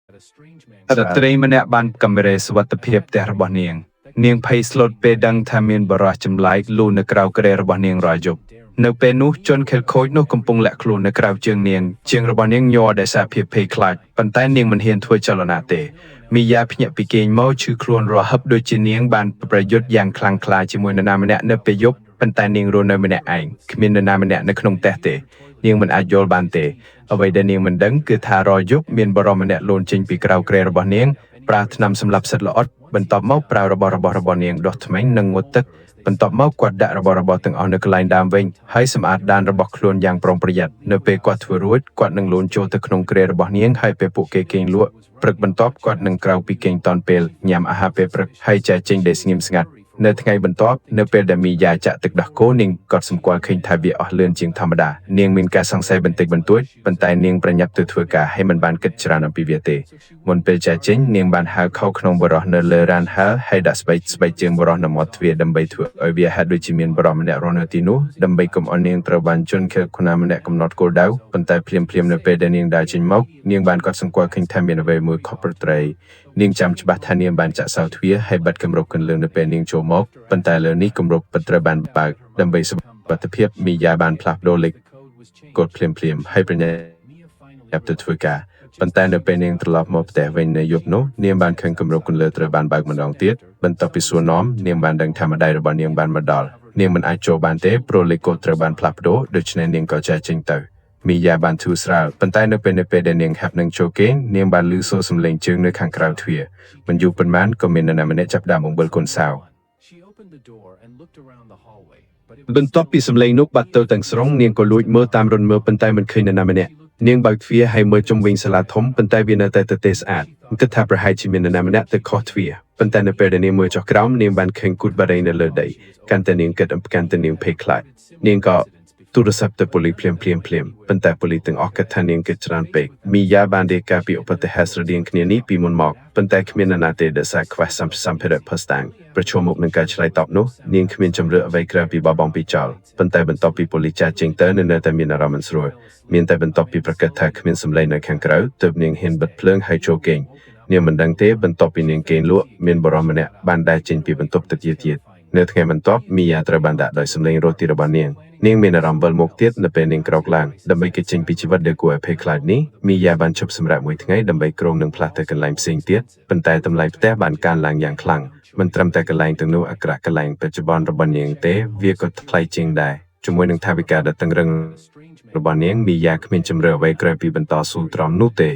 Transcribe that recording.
ស្ត្រីម្នាក់បានកាមេរ៉ាសុវត្ថិភាពផ្ទះរបស់នាង នាងភ័យស្លុតពេលដឹងថាមានបុរសចម្លែកលូននៅក្រៅគ្រែរបស់នាងរាល់យប់នៅពេលនោះជនខិលខូចនោះកំពុងលាក់ខ្លួននៅក្រៅជើងនាងជើងរបស់នាងញ័រដោយសារភាពភ័យខ្លាចប៉ុន្តែនាងមិនហ៊ានធ្វើចលនាទេមីយ៉ាភ្ញាក់ពីគេងមកឈឺខ្លួនរហឹបដូចជានាងបានប្រយុទ្ធយ៉ាងខ្លាំងក្លាជាមួយនរណាម្នាក់នៅពេលយប់ប៉ុន្តែនាងរស់នៅម្នាក់ឯងគ្មាននរណាម្នាក់នៅក្នុងផ្ទះទេនាងមិនអាចយល់បានទេអ្វីដែលនាងមិនដឹងគឺថារាល់យប់មានបុរសម្នាក់លូនចេញពីក្រៅគ្រែរបស់នាងប្រើថ្នាំសម្លាប់សត្វល្អិតបន្ទាប់មកប្រើរបស់របស់របស់នាងដុសធ្មេញនិងងូតទឹកបន្ទាប់មកគាត់ដាក់របស់របរទាំងអស់នៅកន្លែងដើមវិញហើយសម្អាតដានរបស់ខ្លួនយ៉ាងប្រុងប្រយ័ត្ននៅពេលគាត់ធ្វើរួចគាត់នឹងលូនចូលទៅក្នុងគ្រែរបស់នាងហើយពេលពួកគេគេងលក់ព្រឹកបន្ទាប់គាត់នឹងក្រោកពីគេងតាន់ពេលញ៉ាំអាហារពេលព្រឹកហើយចែកចេញដោយស្ងៀមស្ងាត់នៅថ្ងៃបន្ទាប់នៅពេលដែលមីយ៉ាចាក់ទឹកដោះគោនាងក៏សម្គាល់ឃើញថាវាអស់លឿនជាងធម្មតានាងមានការសង្ស័យបន្តិចបន្តួចប៉ុន្តែនាងប្រញាប់ទៅធ្វើការហើយមិនបានគិតច្រើនអំពីវាទេមុនពេលចែកចេញនាងបានហៅខោក្នុងបុរសនៅលើរ៉ានហើហើយដាក់ស្បែកស្បែកជើងបុរសនៅមាត់ទ្វារដើម្បីធ្វើឲ្យវាហាក់ដូចជាមានបុរសម្នាក់រស់នៅទីនោះដើម្បីកុំឲ្យនាងត្រូវបានជនខិលខូចម្នាក់កំណត់គោលដៅប៉ុន្តែភ្លាមៗនៅពេលដែលនាងដើរចេញមកនាងបានកត់សម្គាល់ឃើញថាមានអ្វីមួយខុសប្រក្រតីនាងចាំច្បាស់ថានាងបានចាក់សោទ្វារហើយបិទគម្របគន្លឹះនៅពេលនាងចូលមកប៉ុន្តែលើនេះគម្របពិតត្រូវបានបើកដើម្បីសុវត្ថិភាពមីយ៉ាបានផ្លាស់ប្ដូរលេខកូដភ្លាមៗហើយប្រញាប់ទៅធ្វើការប៉ុន្តែនៅពេលនាងត្រឡប់មកផ្ទះវិញនៅយប់នោះនាងបានឃើញគម្របគន្លឹះត្រូវបានបើកម្ដងទៀតបន្ទាប់ពីសួរនាំនាងបានដឹងថាម្ដាយរបស់នាងបានមកដល់នាងមិនអាចចូលបានទេព្រោះលេខកូដត្រូវបានផ្លាស់ប្ដូរដូច្នេះនាងក៏ចែកចេញទៅមីយ៉ាបានធូរស្រាលប៉ុន្តែនៅពេលដែលនាងហាប់នឹងចូលគេងនាងបានឮសូរសំឡេងជើងនៅខាងក្រៅទ្វារមិនយូរប៉ុន្មានក៏មាននរណាម្នាក់ចាប់ផ្ដើមបង្វិលកូនសោ She opened the door and looked around the hallway, but it បន្ទាប់ពីសំឡេងនោះបាត់ទៅទាំងស្រុងនាងក៏លួចមើលតាមរន្ធមើលប៉ុន្តែមិនឃើញនរណាម្នាក់នាងបើកទ្វារហើយមើលជុំវិញសាលាធំប៉ុន្តែវានៅតែទទេស្អាតគិតថាប្រហែលជាមាននរណាម្នាក់ទៅខុសទ្វារប៉ុន្តែនៅពេលដែលនាងមើលចុះក្រោមនាងបានឃើញគូទបារីនៅលើដីកាន់តែនាងគិតអំពីកាន់តែនាងភ័យខ្លាចនាងក៏ទូរស័ព្ទទៅប៉ូលីសភ្លាមភ្លាមភ្លាមប៉ុន្តែប៉ូលីសទាំងអស់គិតថានាងគិតច្រើនពេកមីយ៉ាបានរាយការណ៍ពីឧបទ្ទហេតុស្រដៀងគ្នានេះពីមុនមកប៉ុន្តែគ្មាននរណាទេដែលសារខ្វះសម្ភារៈភស្តុតាងប្រឈមមុខនឹងការឆ្លើយតបនោះនាងគ្មានជម្រើសអ្វីក្រៅពីបោះបង់ពីចោលប៉ុន្តែបន្ទាប់ពីប៉ូលីសចាកចេញទៅនៅតែមានអារម្មណ៍មិនស្រួលមានតែបន្ទាប់ពីប្រកាសថាគ្មានសម្លេងនៅខាងក្រៅទើបនាងហ៊ានបិទភ្លើងហើយចូលគេងនាងមិនដឹងទេបន្ទាប់ពីនាងគេងលក់មានបុរសម្នាក់បានដើរចេញពីបន្ទប់ទៅទៀតទៀតនៅថ្ងៃបន្ទាប់មីយ៉ាត្រូវបានដាក់ដោយសម្លេងរត់ទីរបស់នាងនាងមានអារម្មណ៍វិលមុខទៀតនៅពេលនាងក្រោកឡើងដើម្បីគេចចេញពីជីវិតដែលគួរឲ្យភ័យខ្លាចនេះមីយ៉ាបានឈប់សម្រាកមួយថ្ងៃដើម្បីគ្រោងនឹងផ្លាស់ទៅកន្លែងផ្សេងទៀតប៉ុន្តែតម្លៃផ្ទះបានកើនឡើងយ៉ាងខ្លាំងមិនត្រឹមតែកន្លែងទាំងនោះអាក្រក់កន្លែងបច្ចុប្បន្នរបស់នាងទេវាក៏ថ្លៃជាងដែរជាមួយនឹងថវិកាដ៏តឹងរឹងរបស់នាងមីយ៉ាគ្មានជម្រើសអ្វីក្រៅពីបន្តស៊ូទ្រាំនោះទេ។